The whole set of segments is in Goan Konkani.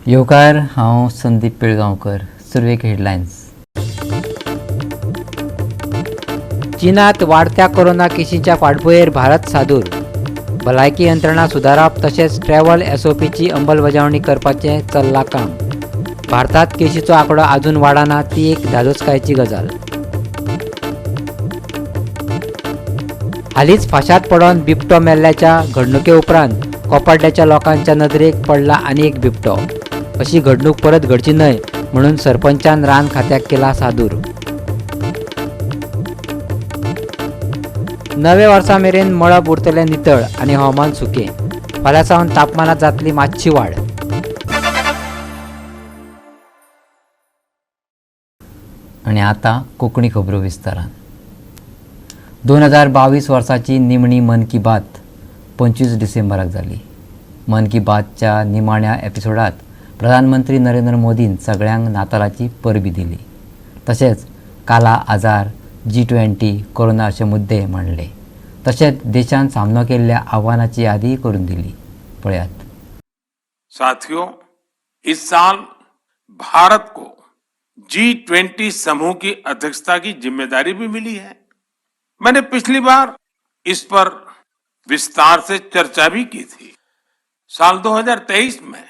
येवकार, हांव संदीप पिळगांवकर. सुरवेक हेडलायन्स. चीनात वाडत्या कोरोना केशींच्या फाटभुंयेर भारत सादूर. भलायकी यंत्रणा सुदारप तशेंच ट्रॅव्हल एसओपीची अंमलबजावणी करपाचें चल्लां काम. भारतात केशीचो आंकडो आजून वाडना ती एक धादोसकायेची गजाल. हालींच फांशात पडून बिबटो मेल्ल्याच्या घडणुके उपरांत कोपाड्ड्याच्या लोकांच्या नदरेक पडला आनी एक बिबटो. अशी घडणूक परत घडची न्हय म्हणून सरपंचान रान खात्याक केला सादूर. नव्या वर्सा मेरेन मळब उरतलें नितळ आनी हवामान सुकें. फाल्यां सावन तापमानांत जातली मात्शी वाड. आनी आतां कोंकणी खबरो विस्तारान. 2022 वर्साची निमणी मन की बात 25 डिसेंबराक जाली. मन की बातच्या निमाण्या एपिसोडांत प्रधानमंत्री नरेंद्र मोदीन सगळ्यांक नातालाची परबी दिली. तशेंच काला आजार, G20, corona अशे मुद्दे मांडले. तशेंच देशान सामनो केल्ल्या आव्हानाची यादीय करून दिली. पळयात. साथियों, इस साल भारत को G20 समूह की अध्यक्षता की जिम्मेदारी भी मिली है। मैंने पिछली बार इस पर विस्तार से चर्चा भी की थी। साल 2023 में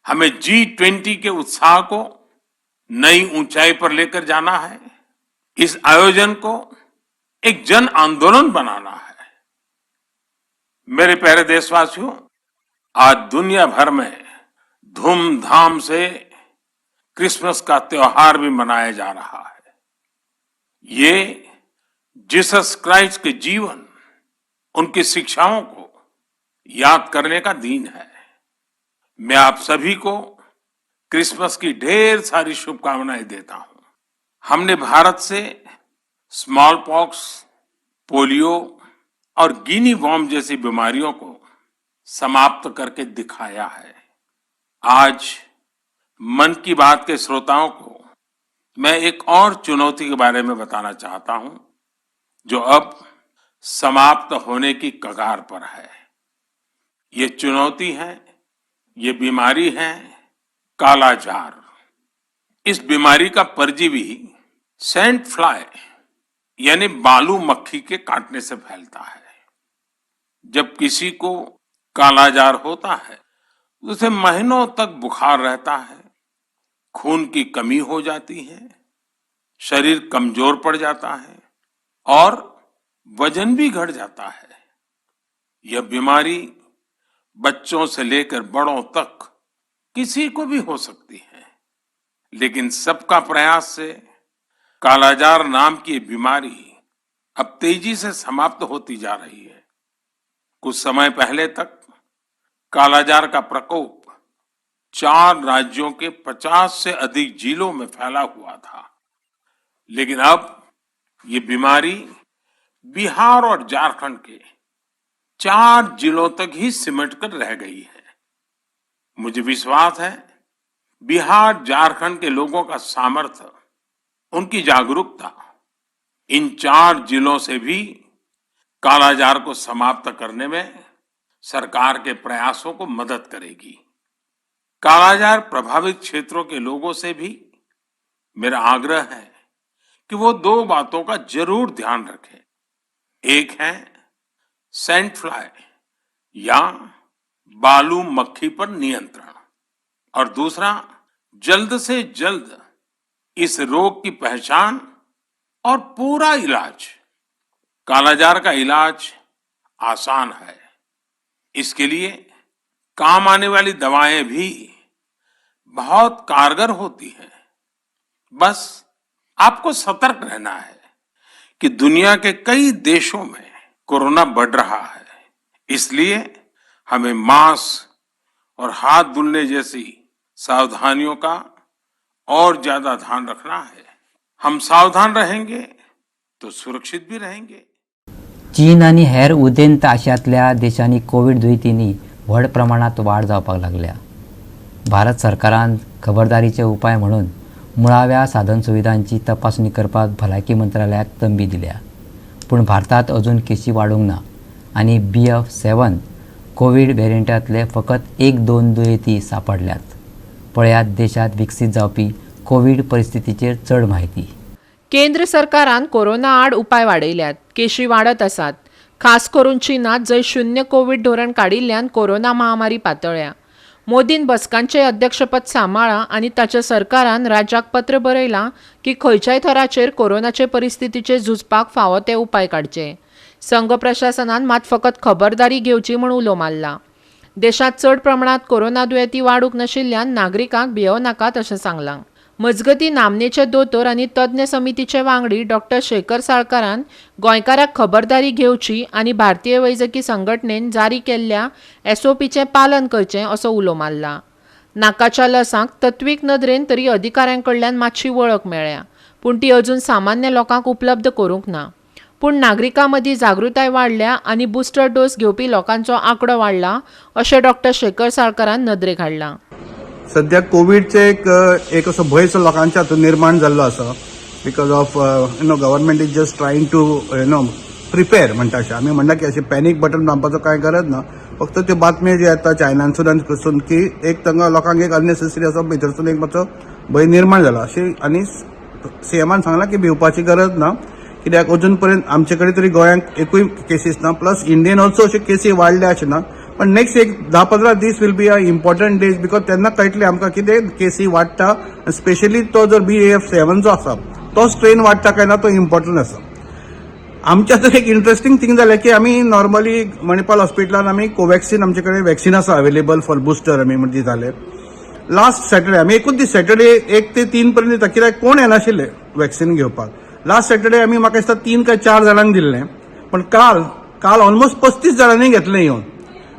हमें G20 के उत्साह को नई ऊंचाई पर लेकर जाना है। इस आयोजन को एक जन आंदोलन बनाना है। मेरे प्यारे देशवासियों, आज दुनिया भर में धूमधाम से क्रिसमस का त्योहार भी मनाया जा रहा है। ये जीसस क्राइस्ट के जीवन, उनकी शिक्षाओं को याद करने का दिन है। मैं आप सभी को क्रिसमस की ढेर सारी शुभकामनाएं देता हूं। हमने भारत से स्मॉल पॉक्स, पोलियो और गिनी वॉर्म जैसी बीमारियों को समाप्त करके दिखाया है। आज मन की बात के श्रोताओं को मैं एक और चुनौती के बारे में बताना चाहता हूं, जो अब समाप्त होने की कगार पर है। ये चुनौती है, ये बीमारी है कालाजार। इस बीमारी का परजीवी सेंड फ्लाई यानी बालू मक्खी के काटने से फैलता है। जब किसी को कालाजार होता है तो उसे महीनों तक बुखार रहता है, खून की कमी हो जाती है, शरीर कमजोर पड़ जाता है और वजन भी घट जाता है। यह बीमारी बच्चों से लेकर बड़ों तक किसी को भी हो सकती है, लेकिन सबका प्रयास से कालाजार नाम की बीमारी अब तेजी से समाप्त होती जा रही है। कुछ समय पहले तक कालाजार का प्रकोप 4 राज्यों के 50 से अधिक जिलों में फैला हुआ था, लेकिन अब ये बीमारी बिहार और झारखंड के 4 जिलों तक ही सिमट कर रह गई है। मुझे विश्वास है, बिहार झारखंड के लोगों का सामर्थ्य, उनकी जागरूकता इन 4 जिलों से भी कालाजार को समाप्त करने में सरकार के प्रयासों को मदद करेगी। कालाजार प्रभावित क्षेत्रों के लोगों से भी मेरा आग्रह है कि वो 2 बातों का जरूर ध्यान रखें। एक है सेंड फ्लाई या बालू मक्खी पर नियंत्रण और दूसरा जल्द से जल्द इस रोग की पहचान और पूरा इलाज। कालाजार का इलाज आसान है। इसके लिए काम आने वाली दवाएं भी बहुत कारगर होती हैं। बस आपको सतर्क रहना है कि दुनिया के कई देशों में कोरोना बढ़ रहा है, इसलिए हमें मास्क और हाथ धुलने जैसी सावधानियों का और ज्यादा ध्यान रखना है। हम सावधान रहेंगे तो सुरक्षित भी रहेंगे। चीन आनी हेर उदेंत आशियांतल्या देशांनी कोवीड दुयेंतींनी व्हड प्रमाणांत वाड जावपाक लागल्या. भारत सरकारान खबरदारीचे उपाय म्हणून मुळाव्या साधनसुविधांची तपासणी करपाक भलायकी मंत्रालयाक तंबी दिल्या. पूण भारतांत अजून केशी वाडूंक ना आनी BF7 Covid वेरियंटांतले फकत 1-2 दुयेंती सांपडल्यात. पळयात देशांत विकसीत जावपी कोवीड परिस्थितीचेर चड म्हायती. केंद्र सरकारान कोरोना आड उपाय वाडयल्यात. केशी वाडत आसात. खास करून चीनांत जंय शून्य कोवीड धोरण काडिल्ल्यान कोरोना महामारी पातळ्ळ्या. मोदीन बसकांचें अध्यक्षपद सांबाळ्ळां आनी ताच्या सरकारान राज्याक पत्र बरयलां की खंयच्याय थराचेर कोरोनाचे परिस्थितीचेर झुजपाक फावो ते उपाय काडचे. संघ प्रशासनान मात फकत खबरदारी घेवची म्हूण उलो मारला. देशांत चड प्रमाणांत कोरोना दुयेंती वाडूंक नाशिल्ल्यान नागरिकांक भियेवं नाकात अशें सांगलां. मजगतीं, नामनेचे दोतोर आनी तज्ञ समितीचे वांगडी डॉक्टर शेखर साळकारान गोंयकाराक खबरदारी घेवची आनी भारतीय वैजकी संघटनेन जारी केल्ल्या एसओपीचें पालन करचें असो उलो मारला. नाकाच्या लसांक तत्वीक नदरेन तरी अधिकाऱ्यां कडल्यान मातशी वळख मेळ्ळ्या, पूण ती अजून सामान्य लोकांक उपलब्ध करूंक ना. पूण नागरिकां मदीं जागृताय वाडल्या आनी बुस्टर डोस घेवपी लोकांचो आंकडो वाडला अशें डॉक्टर शेखर साळकारान नदरेक हाडलां. सध्या कोविडचे एक एक असो भंय सो लोकांच्या हातून निर्माण जाल्लो आसा because of government is just trying to prepare म्हणटा अशें. आमी म्हणटा की अशें पॅनीक बटन दामपाचो कांय गरज ना. फक्त त्यो बातम्यो ज्यो येता चायनांतसून आनी थंयसून की एक तांकां लोकांक एक अननेसेसरी असो भितरसून एक मातसो भंय निर्माण जाला अशें. आनी सीएमान सांगलां की भिवपाची गरज ना, कित्याक अजून पर्यंत आमचे कडेन तरी गोंयांत एकूय केसीस ना. प्लस इंडियन ऑल्सो अशे केसी वाडल्या अशें ना, पण नेक्स्ट एक 10-15 दीस will be a important days, because तेन्ना कळटलें आमकां कितें केसी वाडटा. स्पेशली तो जर BF.7 जो आसा तो स्ट्रेन वाडटा काय ना तो इम्पॉर्टंट आसा. आमच्या तर एक इंटरेस्टिंग थिंग जालें की आमी नॉर्मली मणिपाल हॉस्पिटलान आमी कोवॅक्सीन आमचे कडेन वॅक्सीन आसा अवेलेबल फॉर बुस्टर आमी दिताले. लास्ट सॅटर्डे आमी एकूच दीस सॅटर्डे 1 ते 3 पर्यंत दिता, कित्याक कोण येनाशिल्ले वॅक्सीन घेवपाक. लास्ट सॅटर्डे आमी म्हाका दिसता 3 काय 4 जाणांक दिल्लें, पण काल काल ऑलमोस्ट 35 जाणांनी घेतलें येवन.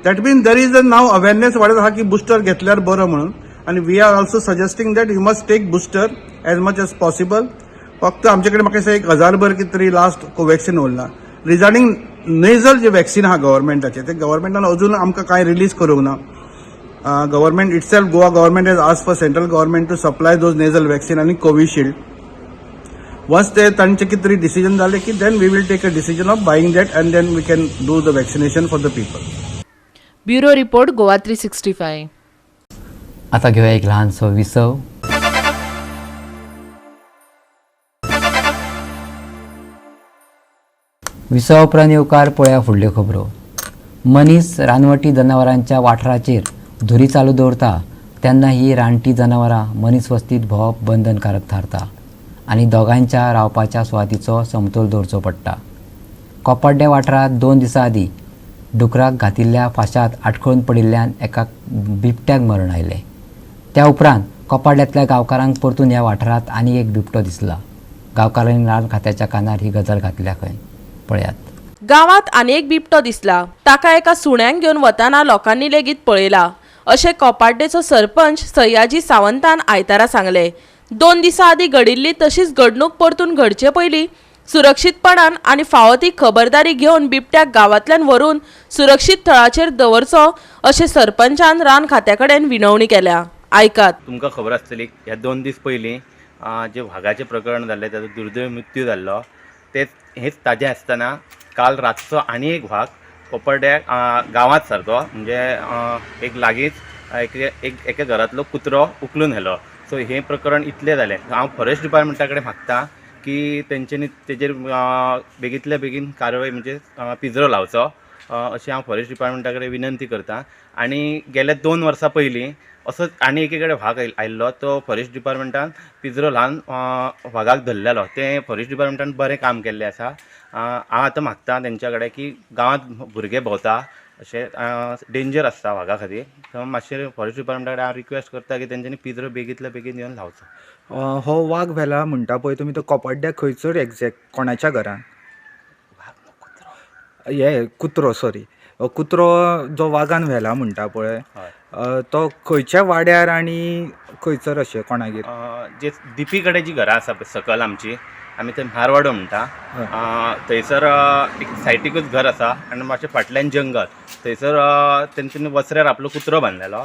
That mean there is a now awareness वाडत आहा की बुस्टर घेतल्यार बरो म्हणून. आनी we are also suggesting that you must take booster as much as possible. फक्त आमचे कडेन म्हाका दिसता 1000 भर कितें तरी लास्ट कोवॅक्सीन उरला. रिगार्डिंग नेझल जे वॅक्सीन आहा गव्हर्मेंटाचें, ते गव्हर्मेंटान अजून आमकां कांय रिलीज करूंक ना. Government itself, Goa government has asked for central government to supply those nasal vaccine आनी कोविशिल्ड. वन्स ते तांचे कितें तरी डिसिजन जालें की then we will take a decision of buying that and then we can do the vaccination for the people. Bureau report, Goa 365. आता घेऊया एक लहानसो विसव. विसवा उपरांत येवकार. पळया फुडल्यो खबरो. मनीस रानवटी जनावरांच्या वाठाराचेर धुरी चालू दवरता तेन्ना ही रानटी जनावरां मनीस वस्तीत भोंवप बंधनकारक थारता आनी दोगांयच्या रावपाच्या सुवातीचो समतोल दवरचो पडटा. कोपाड्डें वाठारांत 2 दिसां आदीं डुकराक घातिल्ल्या फांशात आडखळून पडिल्ल्यान एका बिबट्याक मरण आयलें. त्या उपरांत कोपाड्ड्यांतल्या गांवकारांक परतून ह्या वाठारांत आनी एक बिबटो दिसला. गांवकारांनी रान खात्याच्या कानार ही गजाल घातल्या खंय. पळयात. गांवात आनी एक बिबटो दिसला. ताका एका सुण्यांक घेवन वताना लोकांनी लेगीत पळयला अशें कोपाड्डेचो सरपंच सयाजी सावंतान आयतारा सांगलें. 2 दिसां आदीं घडिल्ली तशीच घडणूक परतून घडचे पयलीं सुरक्षीतपणान आनी फावो ती खबरदारी घेवन बिबट्याक गांवांतल्यान व्हरून सुरक्षीत थळाचेर दवरचो अशें सरपंचान रान खात्या कडेन विनवणी केल्या. आयकात. तुमकां खबर आसतली, ह्या 2 दीस पयलीं जे वागाचें प्रकरण जाल्लें, ताजो दुर्दैव मृत्यू जाल्लो. तेच हेच ताजें आसतना काल रातचो आनी एक वाग कोपर्ड्या गांवांत सारको म्हणजे एक लागींच एक एक एका घरांतलो कुत्रो उखलून व्हेलो. सो हें प्रकरण इतलें जालें. हांव फॉरेस्ट डिपार्टमेंटा कडेन मागता की तेंच्यांनी तेजेर बेगींतल्या बेगीन कारवाय, म्हणजे पिंजरो लावचो अशें हांव फॉरेस्ट डिपार्टमेंटा कडेन विनंती करता. आनी गेल्या 2 वर्सां पयलीं असोच आनी एके कडेन वाग आयिल्लो. तो फॉरेस्ट डिपार्टमेंटान पिंजरो ल्हान वागाक धरलेलो. तें फॉरेस्ट डिपार्टमेंटान बरें काम केल्लें आसा. हांव आतां मागता तेंच्या कडेन की गांवांत भुरगे भोंवता, अशें डेंजर आसता वागा खातीर, सो मातशें फॉरेस्ट डिपार्टमेंटा कडेन हांव रिक्वेस्ट करता की तेंच्यांनी पिंजरो बेगींतल्या बेगीन येवन लावचो. हो वाग व्हेला म्हणटा पळय तुमी, तो कोपाड्ड्या खंयसर एग्जॅक्ट कोणाच्या घरान? हे कुत्रो, सॉरी, कुत्रो जो वागान व्हेला म्हणटा पळय, तो खंयच्या वाड्यार आनी खंयसर अशें कोणागेर? जे दिपी कडेन जी घरां आसा पळय सकल आमची, आमी थंय म्हारवाडो म्हणटा, थंयसर एक सायटीकूच घर आसा आनी मातशें फाटल्यान जंगल. थंयसर तेंच्यांनी वसऱ्यार आपलो कुत्रो बांदलेलो.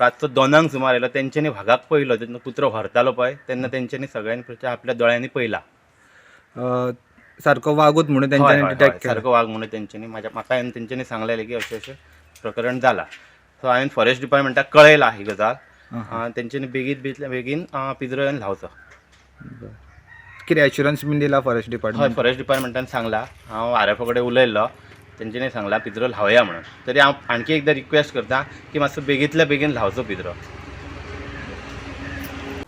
रातचो 2 सुमार आयलो, तेंच्यांनी वागाक पळयलो. जेन्ना कुत्रो व्हरतालो पळय तेन्ना तेंच्यांनी सगळ्यांनी आपल्या दोळ्यांनी पळयला. सारको वागूत म्हणून तेंच्यांनी डिटेक्ट केला? सारको वाग म्हणून तेंच्यांनी म्हाका तेंच्यांनी सांगलेलें की अशें अशें प्रकरण जालां. सो हांवें फॉरेस्ट डिपार्टमेंटाक कळयलां ही गजाल. तेंच्यांनी बेगीन बेगीन पिंजरो येवन लावचो. कितें एश्युरन्स बीन दिला फॉरेस्ट हय, डिपार्टमेंट? फॉरेस्ट डिपार्टमेंटान सांगला, हांव आर एफ ओ कडेन उलयल्लो, तेंच्यांनी सांगला पिंजरो लावया म्हणून. तरी हांव आणखी एकदां रिक्वेस्ट करता की मातसो बेगींतल्या बेगीन लावचो पिंजरो.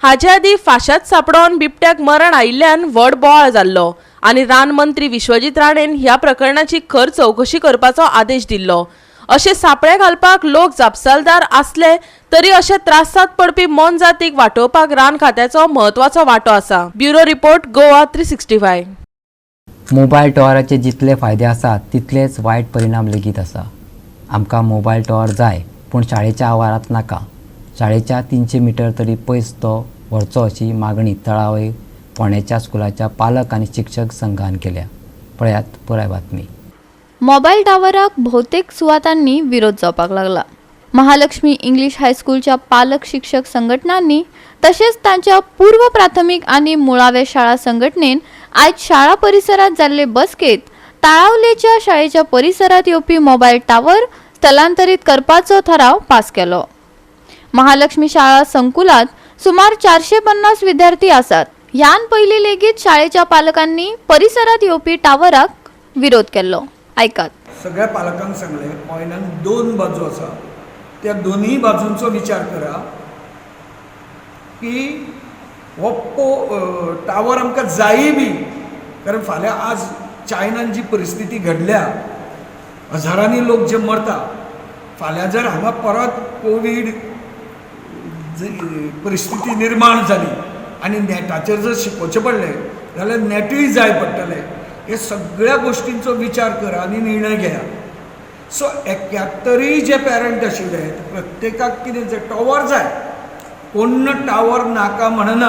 हाचे आदीं फांश्यात सांपडोवन बिबट्याक मरण आयिल्ल्यान व्हड बोवाळ जाल्लो आनी रान मंत्री विश्वजीत राणेन ह्या प्रकरणाची खर चवकशी करपाचो आदेश दिल्लो. अशे सापळे घालपाक लोक जापसालदार आसले तरी अशे त्रासांत पडपी मोनजातीक वाटोवपाक रान खात्याचो म्हत्वाचो वांटो आसा. Bureau report, Goa 365. Mobile टॉवराचे जितले फायदे आसात तितलेच वायट परिणाम लेगीत आसा. आमकां मोबायल टॉवर जाय पूण शाळेच्या आवारांत नाका. शाळेच्या 300 मिटर तरी पयस तो व्हरचो अशी मागणी तळावे फोंडेच्या स्कुलाच्या पालक आनी शिक्षक संघान केल्या. पळयात पुराय बातमी. मोबायल टावराक भोवतेक सुवातांनी विरोध जावपाक लागला. महालक्ष्मी इंग्लीश हायस्कूलच्या पालक शिक्षक संघटनांनी तशेंच तांच्या पूर्व प्राथमीक आनी मुळाव्या शाळा संघटनेन आयज शाळा परिसरात जाल्ले बसकेत ताळावलेच्या शाळेच्या परिसरात येवपी मोबायल टावर स्थलांतरीत करपाचो थाराव पास केलो. महालक्ष्मी शाळा संकुलात सुमार 450 विद्यार्थी आसात. ह्यान पयलीं लेगीत शाळेच्या पालकांनी परिसरात येवपी टावराक विरोध केल्लो. आयकात. सगळ्या पालकांक सांगलें, कॉयनाक दोन बाजू आसा, त्या दोनूय बाजूंचो विचार करा की हो टावर आमकां जायी बी, कारण फाल्यां आज चायनान जी परिस्थिती घडल्या, हजारांनी लोक जे मरता, फाल्यां जर हांगा परत कोवीड परिस्थिती निर्माण जाली आनी नॅटाचेर जर शिकोवचें पडलें जाल्यार नॅटूय जाय पडटलें. हे सगळ्या गोश्टींचो विचार करा आनी निर्णय घेया. सो 71 जे पेरंट आशिल्ले प्रत्येकाक कितें जाय, टॉवर जाय. कोण टावर नाका म्हणना,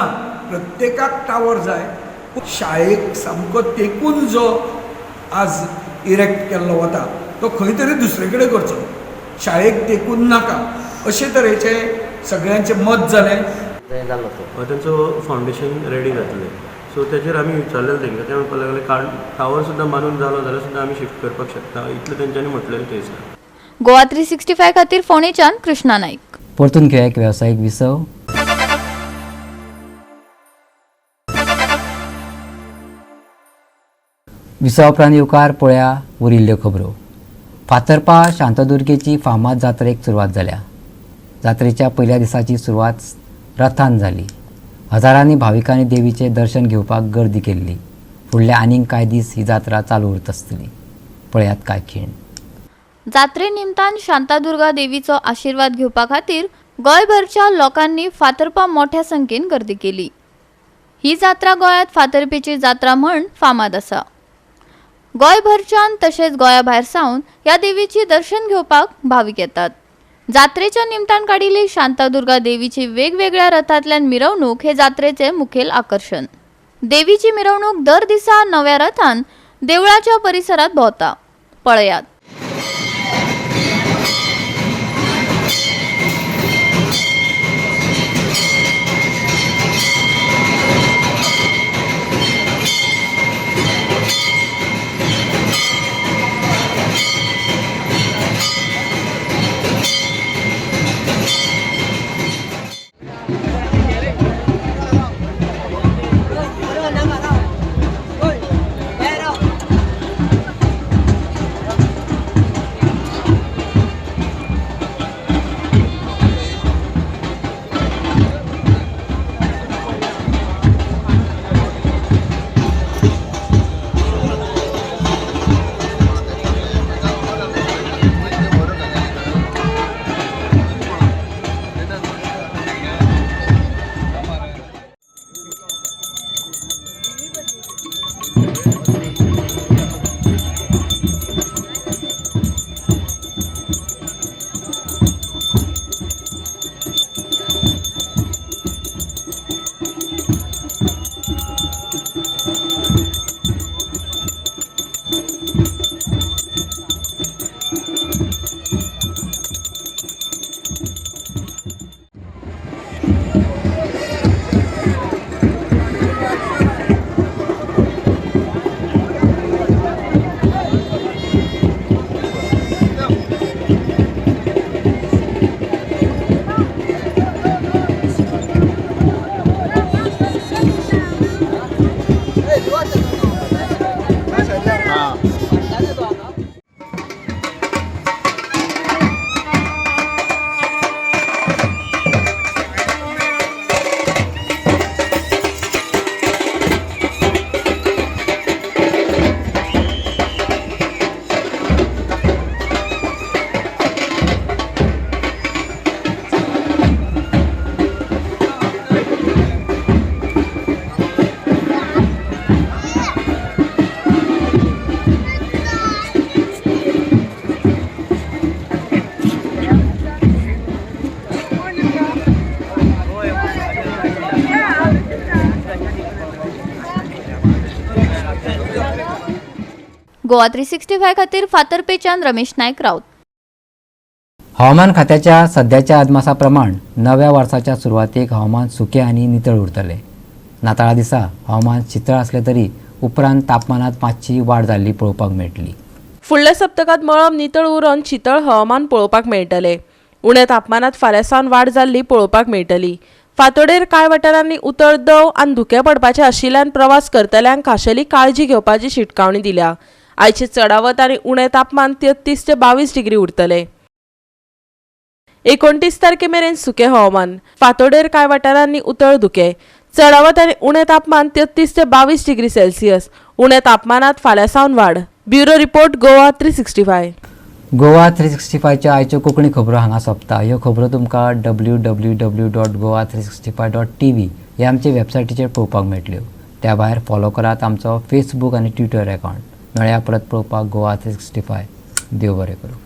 प्रत्येकाक टावर जाय. शाळेक सामको तेकून जो आज इरेक्ट केल्लो वता तो खंय तरी दुसरे कडेन करचो, शाळेक तेकून नाका, अशे तरेचे सगळ्यांचें मत जालें. तांचो फावंडेशन रेडी जातलें. सो तेजेर आमी विचारलेलें तांकां, ते म्हणपाक लागले टावर सुद्दां बांदून जालो जाल्यार सुद्दां आमी शिफ्ट करपाक शकता, इतलें तेंच्यांनी म्हटलेलें थंयसर. गोवा 365 खातीर फोंडेच्यान कृष्णा नाईक. परतून घेवया एक वेवसायीक विसव. विसवा उपरांत येवकार पळया उरिल्ल्यो खबरो. फातर्पा शांतादुर्गेची फामाद जात्रेक सुरवात जाल्या. जात्रेच्या पयल्या दिसाची सुरवात रथान जाली. हजारांनी भाविकांनी देवीचें दर्शन घेवपाक गर्दी केल्ली. फुडले आनीक कांय दीस ही जात्रा चालू उरत आसतली. पळयात कांय खीण. जात्रे निमतान शांतादुर्गा देवीचो आशिर्वाद घेवपा खातीर गोंयभरच्या लोकांनी फातर्पा मोठ्या संख्येन गर्दी केली. ही जात्रा गोंयांत फातर्पेची जात्रा म्हण फामाद आसा. गोंयभरच्यान तशेंच गोंया भायर सावन ह्या देवीची दर्शन घेवपाक भावीक येतात. जात्रेच्या निमतान काडिल्ली शांतादुर्गा देवीची वेगवेगळ्या रथांतल्यान मिरवणूक हे जात्रेचे मुखेल आकर्शण. देवीची मिरवणूक दर दिसा नव्या रथान देवळाच्या परिसरात भोंवता. पळयात. गोवा 365 खातीर फातर्पेच्यान रमेश नायक राऊत. हवामान खात्याच्या सद्याच्या अदमासा प्रमाण नव्या वर्साच्या सुरवातेक हवामान सुकें आनी नितळ उरतलें. नाताळा दिसा हवामान शितळ आसलें तरी उपरांत तापमानांत मात्शी वाड जाल्ली पळोवपाक मेळटली. फुडल्या सप्तकांत मळब नितळ उरून शितळ हवामान पळोवपाक मेळटलें. उण्या तापमानांत फाल्यां सावन वाड जाल्ली पळोवपाक मेळटली. फांतोडेर कांय वाठारांनी उतळ दंव आनी धुकें पडपाचें आशिल्ल्यान प्रवास करतल्यांक खाशेली काळजी घेवपाची शिटकावणी दिल्या. आयचे चडावत आनी उणें तापमान 33 ते 22 डिग्री उरतलें. 29 तारखे मेरेन सुकें हवामान. फांतोडेर कांय वाठारांनी उतळ धुकें. चडावत आनी उणें तापमान 33 ते 22 डिग्री सेल्सियस. उण्या तापमानांत फाल्यां सावन वाड. Bureau report, Goa 365. Goa 365च्या आयच्यो कोंकणी खबरो हांगा सोंपता. ह्यो खबरो तुमकां www.goa365.tv ह्या आमचे वेबसायटीचेर पळोवपाक मेळटल्यो. त्या भायर फॉलो करात आमचो फेसबूक आनी ट्विटर अकावंट. मेळया परत पळोवपाक गोवा 365. देव बरें करूं.